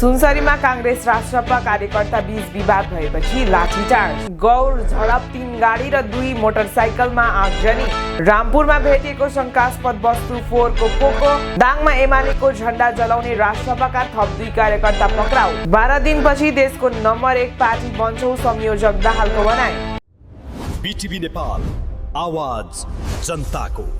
सुनसरीमा कांग्रेस राष्ट्रपा कार्यकर्ता बीच विवाद भएपछि लाठीचार्ज, गौर झडप, 3 गाडी र 2 मोटरसाइकलमा आगजनी। रामपुरमा भेटिएको शंकास्पद वस्तु 4 को पोको। दाङमा एमालेको झण्डा जलाउने राष्ट्रपाका थप 2 कार्यकर्ता पक्राउ। 12 दिनपछि देशको नम्बर 1 पार्टी बन्छौ संयोजक दाहालको भनाई। बीटीभी नेपाल, आवाज जनताको।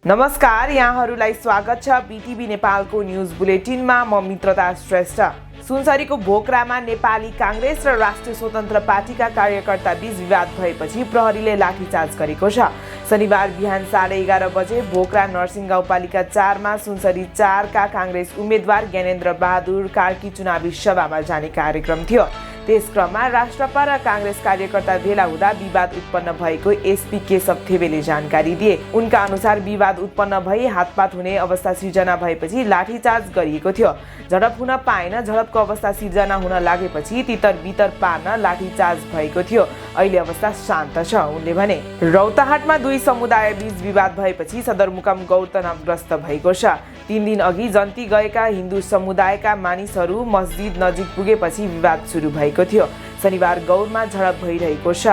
नमस्कार, यहाँहरूलाई स्वागत छ बीटीभी नेपालको न्यूज बुलेटिनमा। म मित्रता श्रेष्ठ। सुनसरीको भोकरामा नेपाली कांग्रेस र राष्ट्रिय स्वतन्त्र पार्टीका कार्यकर्ता बीच विवाद भएपछि प्रहरीले लाठीचार्ज गरेको छ। शनिबार बिहान 11:30 बजे भोकरा नरसिंह गाउँपालिका 4 मा सुनसरी 4 का कांग्रेस उम्मेद्वार ज्ञानेन्द्र बहादुर कार्की चुनावी सभामा जाने कार्यक्रम थियो। त्यस क्रममा राष्ट्रपा र कांग्रेस कार्यकर्ता भेला हुँदा विवाद उत्पन्न भएको एसपी केशव थेबेले जानकारी दिए। उनका अनुसार विवाद उत्पन्न भई हातपात हुने अवस्था सिर्जना भएपछि लाठीचार्ज गरिएको थियो। झडप हुन पाएन। झडपको अवस्था सिर्जना हुन लागेपछि तितर बितर पार्न लाठीचार्ज भएको थियो। अहिले अवस्था शान्त छ, उनले भने। रौतहटमा 2 समुदाय बीच विवाद भएपछि सदरमुकाम गौर तनावग्रस्त भएको छ। 3 दिन अघि जन्ती गएका हिन्दू समुदायका मानिसहरू मस्जिद नजिक पुगेपछि विवाद सुरु भएको थियो। शनिबार गौरमा झडप भइरहेको छ।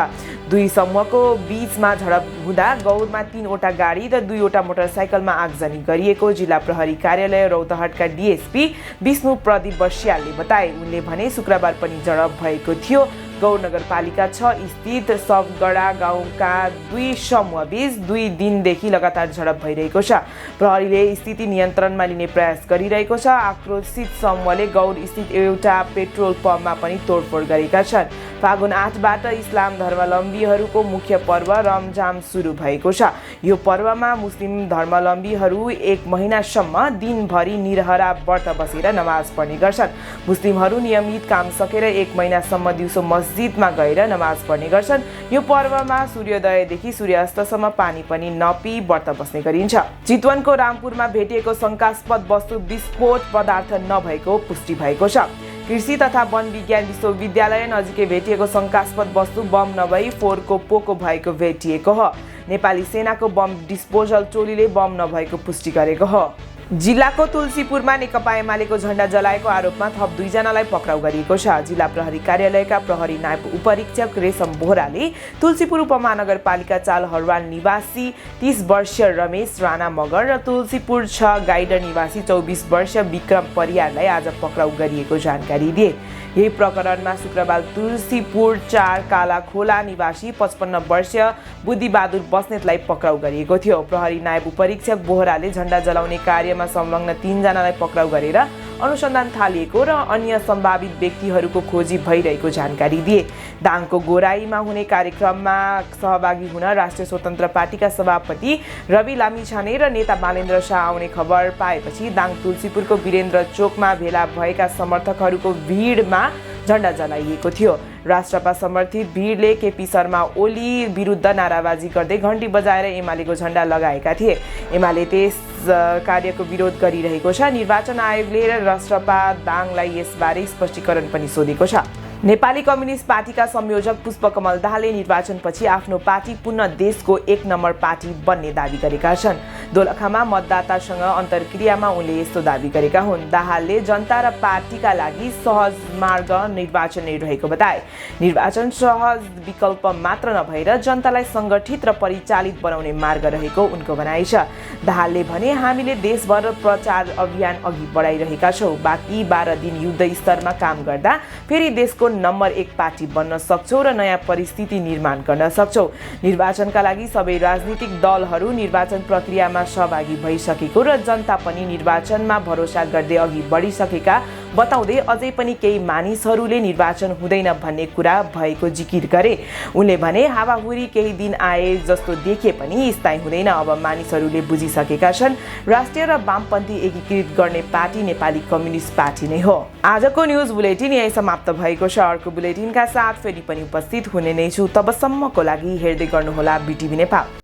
2 समूहको बीचमा झडप हुँदा गौरमा 3 वटा गाडी र 2 वटा मोटरसाइकलमा आगजनी गरिएको जिल्ला प्रहरी कार्यालय रौतहटका डीएसपी विष्णु प्रदीप बस्यालले बताए। उनले भने शुक्रबार पनि झडप भएको थियो। गौर नगरपालिका 6 स्थित सबगडा गाउँका 2 समूह बीच 2 दिनदेखि लगातार झडप भइरहेको छ। प्रहरीले स्थिति नियन्त्रणमा लिने प्रयास गरिरहेको छ। आक्रोशित समूहले गौर स्थित एउटा पेट्रोल पम्पमा पनि तोडफोड गरेका छन्। फागुन 8 बाट इस्लाम धर्मावलम्बीहरूको मुख्य पर्व रमजान सुरु भएको छ। यो पर्वमा मुस्लिम धर्मावलम्बीहरू 1 महिनासम्म दिनभरि निरहरा व्रत बसेर नमाज पढ्ने गर्छन्। मुस्लिमहरू नियमित काम सकेर 1 महिनासम्म दिउँसो मस्जिदमा गएर नमाज पढ्ने गर्छन्। यो पर्वमा सूर्योदयदेखि सूर्यास्तसम्म पानी पनि नपी व्रत बस्ने गरिन्छ। चितवनको रामपुरमा भेटिएको शंकास्पद वस्तु विस्फोट पदार्थ नभएको पुष्टि भएको छ। कृषि तथा वन विज्ञान विश्वविद्यालय नजिकै भेटिएको शंकास्पद वस्तु बम नभई 4 को पोको भएको भेटिएको हो। नेपाली सेनाको बम डिस्पोजल टोलीले बम नभएको पुष्टि गरेको हो। जिल्लाको तुलसीपुरमा नेकपा एमालेको झण्डा जलाएको आरोपमा थप 2 जनालाई पक्राउ गरिएको छ। जिल्ला प्रहरी कार्यालयका प्रहरी नायब उपरीक्षक रेशम बोहराले तुलसीपुर उपमहानगरपालिका चाल हरवाल निवासी 30 वर्षीय रमेश राणा मगर र तुलसीपुर 6 गाइडर निवासी 24 वर्षीय विक्रम परियारलाई आज पक्राउ गरिएको जानकारी दिए। यही प्रकरणमा शुक्रबार तुलसीपुर 4 काला खोला निवासी 55 वर्षीय बुद्धिबहादुर बस्नेतलाई पक्राउ गरिएको थियो। प्रहरी नायब उपरीक्षक बोहराले झण्डा जलाउने कार्यमा संलग्न 3 जनालाई पक्राउ गरेर अनुसन्धान थालिएको र अन्य सम्भावित व्यक्तिहरूको खोजी भइरहेको जानकारी दिए। दाङको गोराईमा हुने कार्यक्रममा सहभागी हुन राष्ट्रिय स्वतन्त्र पार्टीका सभापति रवि लामिछाने र नेता बालेन्द्र शाह आउने खबर पाएपछि दाङ तुलसीपुरको वीरेन्द्र चोकमा भेला भएका समर्थकहरूको भिडमा झण्डा जलाइएको थियो। राष्ट्रपा समर्थित भिडले केपी शर्मा ओली विरुद्ध नाराबाजी गर्दै घण्टी बजाएर एमालेको झण्डा लगाएका थिए। एमाले त्यस कार्यको विरोध गरिरहेको छ। निर्वाचन आयोगले राष्ट्रपा दाङलाई यसबारे स्पष्टीकरण पनि सोधेको छ। नेपाली कम्युनिस्ट पार्टीका संयोजक पुष्पकमल दाहालले निर्वाचनपछि आफ्नो पार्टी पुनः देशको 1 नम्बर पार्टी बन्ने दावी गरेका छन्। दोलखामा मतदातासँग अन्तर्क्रियामा उनले यस्तो दावी गरेका हुन्। दाहालले जनता र पार्टीका लागि सहज मार्ग निर्वाचन नै रहेको बताए। निर्वाचन सहज विकल्प मात्र नभएर जनतालाई संगठित र परिचालित बनाउने मार्ग रहेको उनको भनाइ छ। दाहालले भने, हामीले देशभर प्रचार अभियान अघि बढाइरहेका छौँ। बाँकी 12 दिन युद्ध स्तरमा काम गर्दा फेरि देशको नम्बर 1 पार्टी बन्न सक्छौँ र नयाँ परिस्थिति निर्माण गर्न सक्छौँ। निर्वाचनका लागि सबै राजनीतिक दलहरू निर्वाचन प्रक्रियामा सहभागी भइसकेको र जनता पनि निर्वाचनमा भरोसा गर्दै अघि बढिसकेका बताउँदै अझै पनि केही मानिसहरूले निर्वाचन हुँदैन भन्ने कुरा भएको जिकिर गरे। उनले भने, हावाहुरी केही दिन आए जस्तो देखिए पनि स्थायी हुँदैन। अब मानिसहरूले बुझिसकेका छन् राष्ट्रिय र वामपन्थी एकीकृत गर्ने पार्टी नेपाली कम्युनिस्ट पार्टी नै हो। आजको न्युज बुलेटिन यही समाप्त भएको छ। अर्को बुलेटिनका साथ फेरि पनि उपस्थित हुने नै छु। तबसम्मको लागि हेर्दै गर्नुहोला बीटीभी नेपाल।